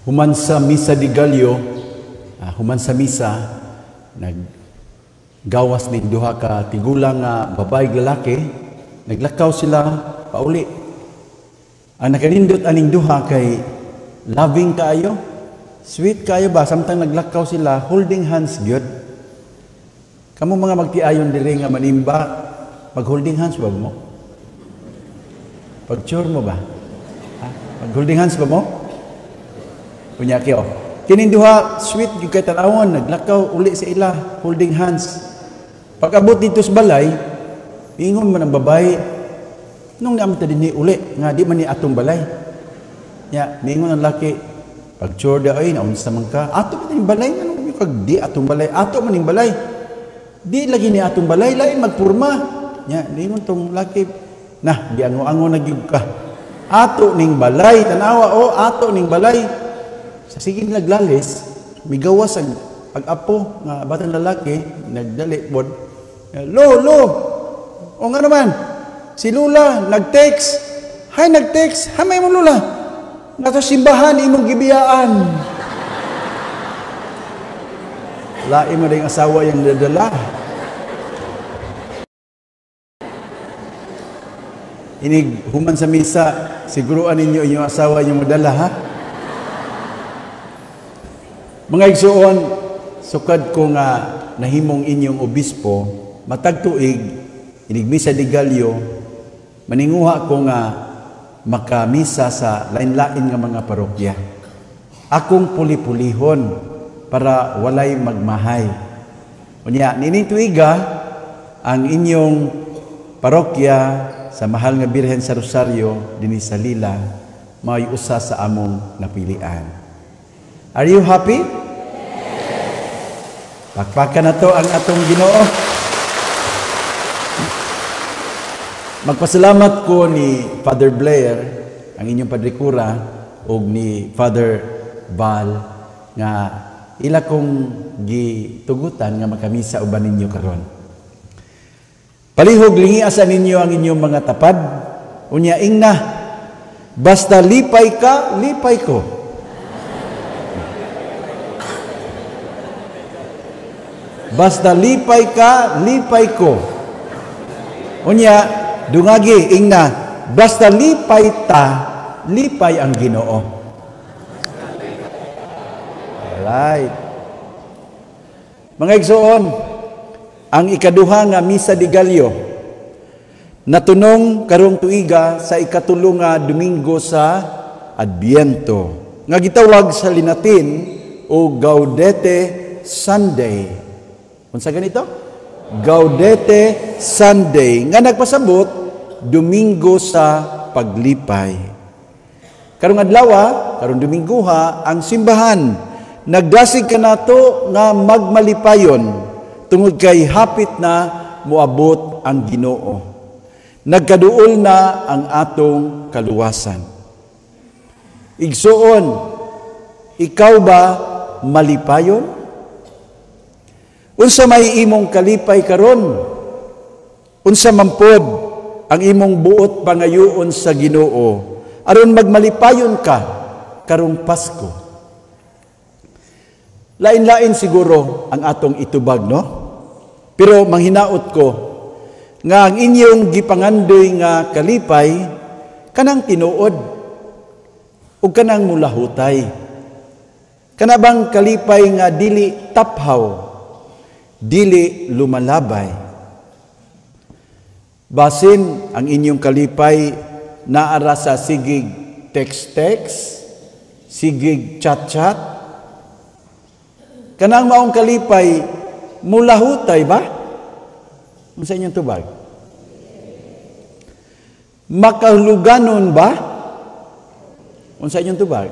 Human sa Misa de Gallo, human sa misa, naggawas ni duha ka tigulang nga babae ug lalaki, naglakaw sila pauli. Ang nakanindot aning duha kay loving kaayo, sweet kaayo ba, samtang naglakaw sila, holding hands gyud. Kamo mga magtiayon diri nga manimba, mag-holding hands ba mo? Pag-sure mo ba? Ha? Mag-holding hands ba mo? Unya kiyo. Kining duha sweet gyud kay tan-awon, naglakaw uli sa ila, holding hands. Pag-abot dito sa balay, ingon man ang babae, nung naamta dinhi uli nga di man ni atong balay. Nya, miingon ang laki, pag-sure da ay naunsa man ka. Ato man ning balay, nganong kag di atong balay? Ato man ning balay. Di lagi ni atong balay, lain magpurma. Nya, niingon tong laki, nah, di ango-ango na gyud ka. Ato ning balay, tanawa o ato ning balay. Sa sige naglalis, migawas ang pag-apo nga batang lalaki, nagdali pod. Lo, lo. O nga naman, si Lula nag-text. Hay nag-text, hamay mo Lula. Nasa simbahan imong gibiyaan. Lain mo ding asawa yung dadala. Inig human sa misa, siguruan ninyo inyong asawa inyong madala, ha? Mga igsuon, sukad ko nga nahimong inyong obispo, matag tuig, inig Misa de Gallo, maninguha ko nga makamisa sa lain-lain nga mga parokya. Akong puli-pulihon para walay magmahay. Unya, nining tuiga, ang inyong parokya sa Mahal nga Birhen sa Rosario, dinhi sa Lila, mao'y usa sa among napilian. Are you happy? Yes. Pakpakan na to ang atong Ginoo. Magpasalamat ko ni Father Blair, ang inyong Padre Cura, ug ni Father Val, nga ila kong gitugutan nga makamisa uban ninyo karon. Palihog lingiasan ninyo ang inyong mga tapad, unya ingna, basta lipay ka, lipay ko. Basta lipay ka, lipay ko. Unya, dungagi, ingna, basta lipay ta, lipay ang Ginoo. Alright. Mga igsoon, ang ikaduha nga Misa de Gallo, natunong karong tuiga sa ikatulo nga Domingo sa Adbiento, nga gitawag sa Linatin o Gaudete Sunday. Unsa ganito? Gaudete Sunday, nga nagpasabot Domingo sa paglipay. Karong adlaw, karong Domingoha, ang simbahan nagdasig kanato nga magmalipayon tungod kay hapit na moabot ang Ginoo. Nagkaduol na ang atong kaluwasan. Igsuon, ikaw ba malipayon? Unsa may imong kalipay karon? Unsa man pod ang imong buot pangayoon sa Ginoo aron magmalipayon ka karong Pasko? Lain-lain siguro ang atong itubag, no? Pero manghinaot ko nga ang inyong gipangandoy nga kalipay kanang tinuod ug kanang mulahutay. Kana bang kalipay nga dili taphaw, dili lumalabay. Basin ang inyong kalipay naara sa sigig text-text, sigig chat-chat. Kanang maong kalipay mulahutay ba? Unsa inyong tubag? Makahuluganon ba? Unsa inyong tubag?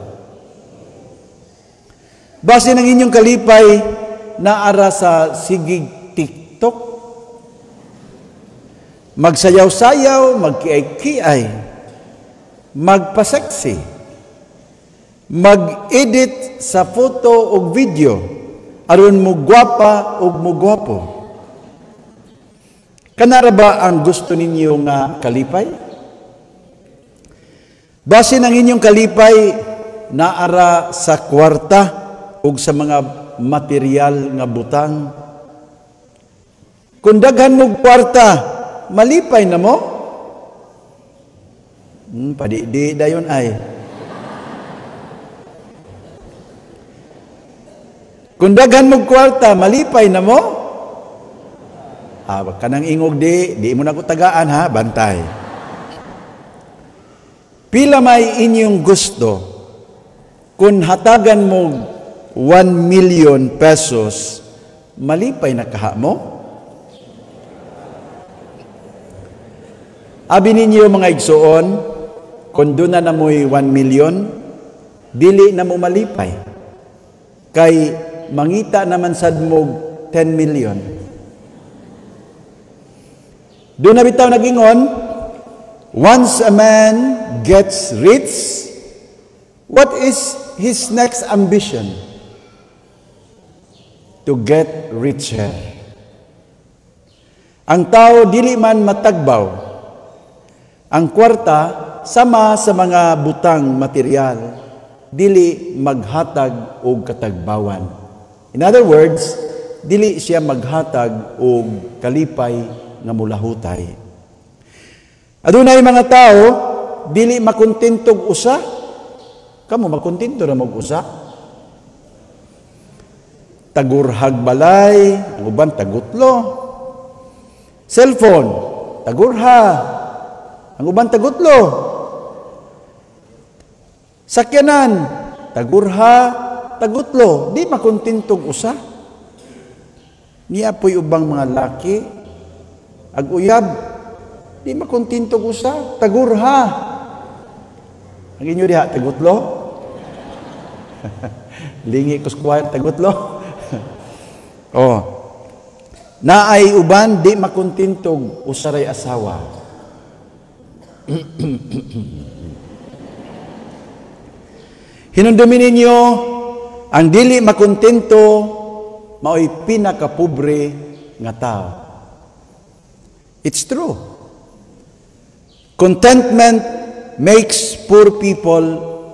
Basin ang inyong kalipay naara sa sigig TikTok, magsayaw-sayaw, magkiay-kiay, magpaseksi, mag-edit sa photo o video, aron mo gwapa o mo gwapo. Kanara ba ang gusto ninyo nga kalipay? Basin ang inyong kalipay, naara sa kwarta ug sa mga material nga butang. Kung daghan mo kwarta, malipay na mo? Padi-di dayon ay. Kung daghan mo kwarta, malipay na mo? Ah, kanang ingog di mo na ko tagaan ha, bantay. Pila may inyong gusto kung hatagan mo 1 million pesos, malipay na kaha mo? Abi ninyo mga igsoon, kung doon na mo'y 1 million, dili na mo malipay. Kay mangita naman sad mo 10 million. Doon na bitaw nagingon, once a man gets rich, what is his next ambition? To get richer. Ang tao dili man matagbaw. Ang kwarta sama sa mga butang material, dili maghatag og katagbawan. In other words, dili siya maghatag og kalipay nga mulahutay. Adunay mga tao dili makontentog usa. Kamo makontento ra mo usa. Tagurhag balay, ang uban tagutlo. Cellphone, tagurha, ang uban tagutlo. Sakyanan, tagurha, tagutlo. Di makontentog usa. Niya po'y ubang mga laki, ag uyab, di makontentog usa, tagurha. Ang inyo diha, tagutlo? Lingi ko square, tagutlo. Oh. Naay uban, di makontentog usaray asawa. Hinumdumi ninyo, ang dili makontento mao'y pinakapobre nga tao. It's true. Contentment makes poor people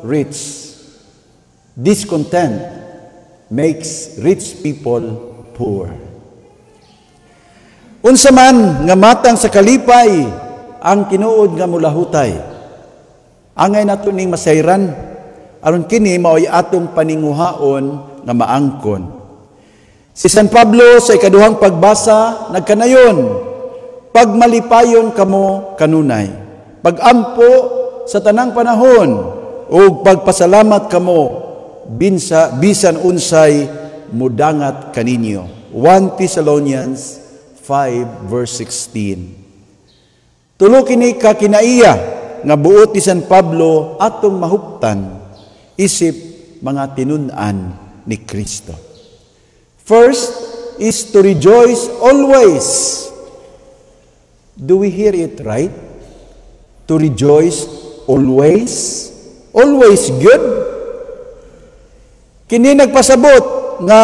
rich. Discontent makes rich people poor. Unsa man nga matang sa kalipay ang tinuod nga mulahutay. Angay nato ning masayran aron kini maoy atong paninguhaon nga maangkon. Si San Pablo sa ikaduhang pagbasa nagkanayon, pagmalipayon kamo kanunay, pagampo sa tanang panahon ug pagpasalamat kamo binsa bisan unsay mudangat kaninyo. 1 Thessalonians 5 verse 16. Tulo kini ka kinaiya nga buot ni San Pablo atong mahuptan isip mga tinun-an ni Kristo. First is to rejoice always. Do we hear it right? To rejoice always? Always good? Kini nagpasabot nga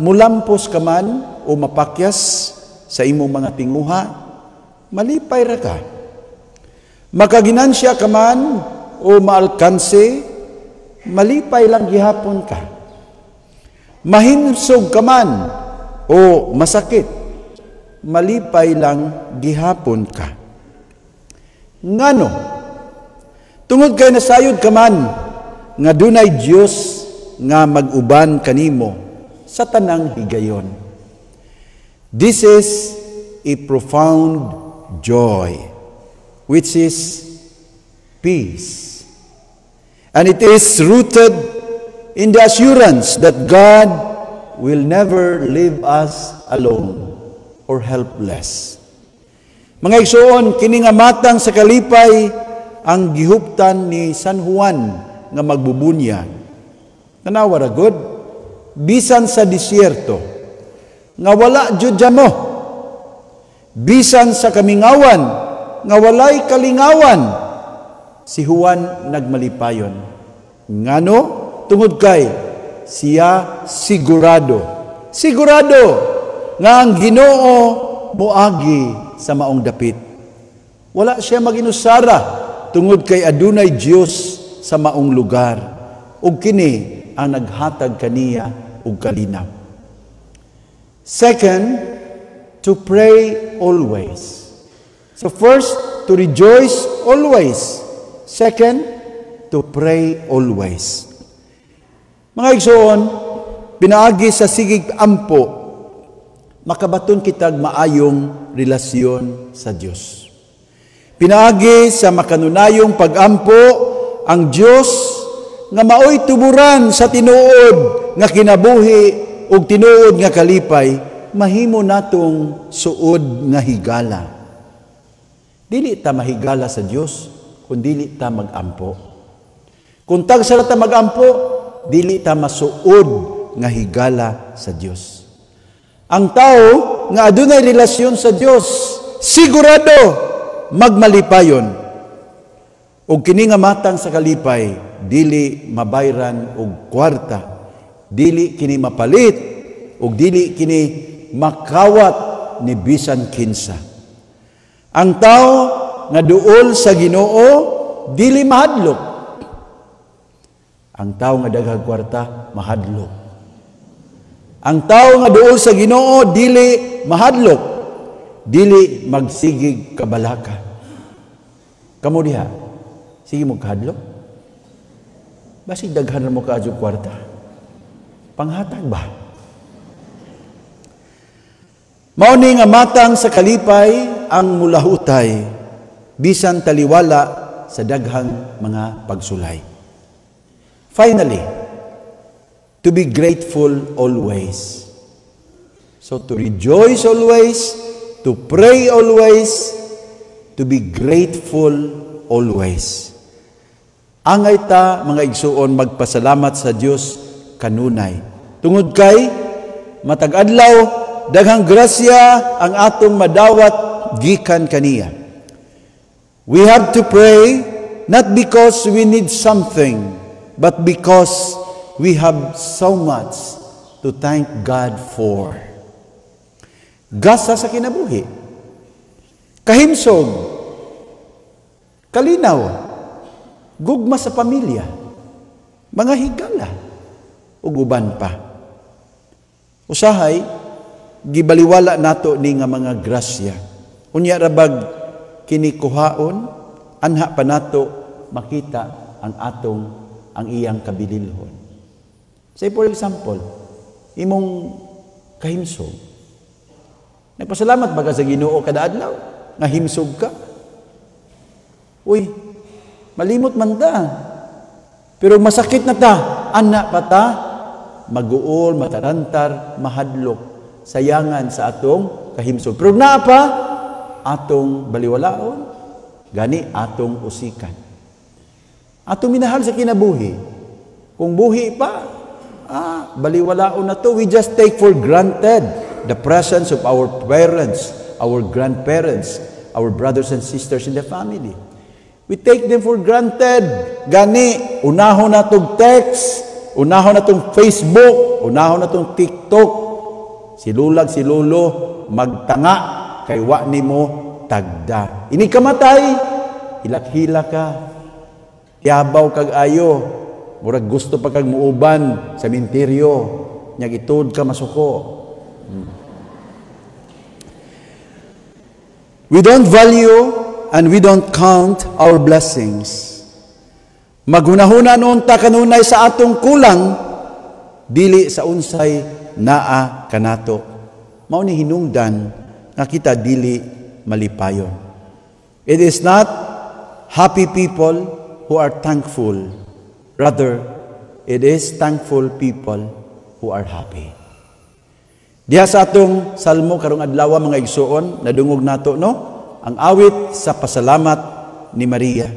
mulampos ka man o mapakyas sa imong mga tinguha, malipay ra ka. Makaginansya ka man o maalkanse, malipay lang gihapon ka. Mahinsog ka man o masakit, malipay lang gihapon ka. Ngano? Tungod kay nasayod ka man nga dunay Dios nga mag-uban kanimo sa tanang higayon. This is a profound joy, which is peace. And it is rooted in the assurance that God will never leave us alone or helpless. Mga igsoon, kini nga matang sa kalipay ang gihuptan ni San Juan nga magbubunyag. Tanawa ra gud, bisan sa disyerto nga wala jud mo, bisan sa kamingawan nga walay kalingawan, si Juan nagmalipayon. Ngano? Tungod kay siya sigurado. Sigurado nga ang Ginoo moagi sa maong dapit. Wala siya maginusara tungod kay adunay Dios sa maong lugar. ug kini ang naghatag kaniya og kalinaw. Second, to pray always. So first, to rejoice always. Second, to pray always. Mga igsoon, pinaagi sa sigig ampo, makabaton kitag maayong relasyon sa Dios. Pinaagi sa makanunayong pagampo, ang Dios nga maoy tuburan sa tinuod nga kinabuhi ug tinuod nga kalipay, mahimo natong suod nga higala. Dili ta mahigala sa Dios kung dili ta magampo. Kung tagsa ta magampo, dili ta masuod nga higala sa Dios. Ang tao nga adunay relasyon sa Dios, sigurado magmalipayon. Ug kini nga matang sa kalipay, dili mabayran og kwarta, dili kini mapalit, ug dili kini makawat ni bisan kinsa. Ang tao nga duol sa Ginoo, dili mahadlok. Ang tao nga daghang kwarta, mahadlok. Ang tao nga duol sa Ginoo, dili mahadlok, dili magsigig kabalaka. Kamo diha, sige mo kahadlok? Basig daghan mo kaadyo kwarta. Panghatag ba? Mao ni nga matang sa kalipay ang mulahutay, bisan taliwala sa daghang mga pagsulay. Finally, to be grateful always. So to rejoice always, to pray always, to be grateful always. Angay ta, mga igsuon, magpasalamat sa Dios kanunay. Tungod kay matag adlaw daghang grasya ang atong madawat gikan kaniya. We have to pray not because we need something, but because we have so much to thank God for. Gasa sa kinabuhi, kahimsog, kalinaw, gugma sa pamilya, mga higala, ug uban pa. Usahay, gibaliwala nato ni nga mga grasya. Unya rabag kini kuhaon, anha pa nato makita ang atong ang iyang kabililhon. Say, for example, imong kahimsog. Nagpasalamat ba ka sa Ginoo kada adlaw nga himsog ka? Uy, malimot man ta. Pero masakit na ta, ana pa ta, maguol, matarantar, mahadlok, sayangan sa atong kahimsog. Pero naa pa, atong baliwalaon, gani atong usikan. Atong minahal sa kinabuhi. Kung buhi pa, baliwalaon na to. We just take for granted the presence of our parents, our grandparents, our brothers and sisters in the family. We take them for granted. Gani, unahon na tong text, unahon na tong Facebook, unahon na tong TikTok. Si lulag, si lolo, magtanga, kay wa nimo tagda. Ini kamatay, hilak-hilak ka. Tiyabaw kag ayo, murag gusto pa kag muuban sa minteryo, nyag ituod ka masuko. We don't value and we don't count our blessings. Maghunahuna noon ta kanunay sa atong kulang, dili sa unsay naa kanato. Mao ni hinungdan nga kita dili malipayon. It is not happy people who are thankful. Rather, it is thankful people who are happy. Diha sa atong salmo karong adlaw, mga igsuon, nadungog nato, no? Ang awit sa pasalamat ni Maria.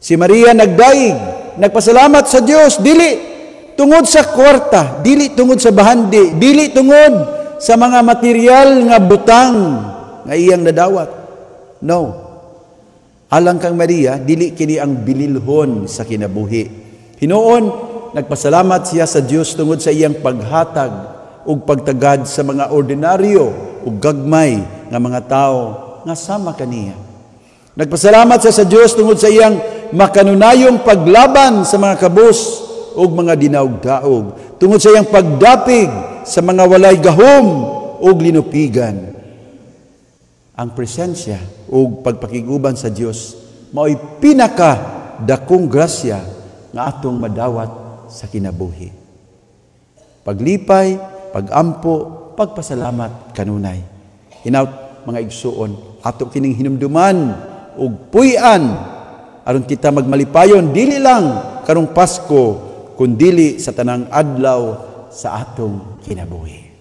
Si Maria nagdaig, nagpasalamat sa Dios dili tungod sa kwarta, dili tungod sa bahandi, dili tungod sa mga material nga butang nga iyang nadawat. No. Alang kang Maria, dili kini ang bililhon sa kinabuhi. Hinuon, nagpasalamat siya sa Dios tungod sa iyang paghatag ug pagtagad sa mga ordinaryo ug gagmay nga mga tao nga sama kaniya. Nagpasalamat siya sa Dios tungod sa iyang makanunayong paglaban sa mga kabus ug mga dinaog-daog, tungod sa iyang pagdapig sa mga walay gahom ug linupigan. Ang presensya ug pagpakiguban sa Dios mao'y pinaka dakong grasya nga atong madawat sa kinabuhi. Paglipay, pagampo, pagpasalamat kanunay. Hinaut, mga igsuon, ato kining hinumduman ug puy-an aron kita magmalipayon dili lang karong Pasko kundili sa tanang adlaw sa atong kinabuhi.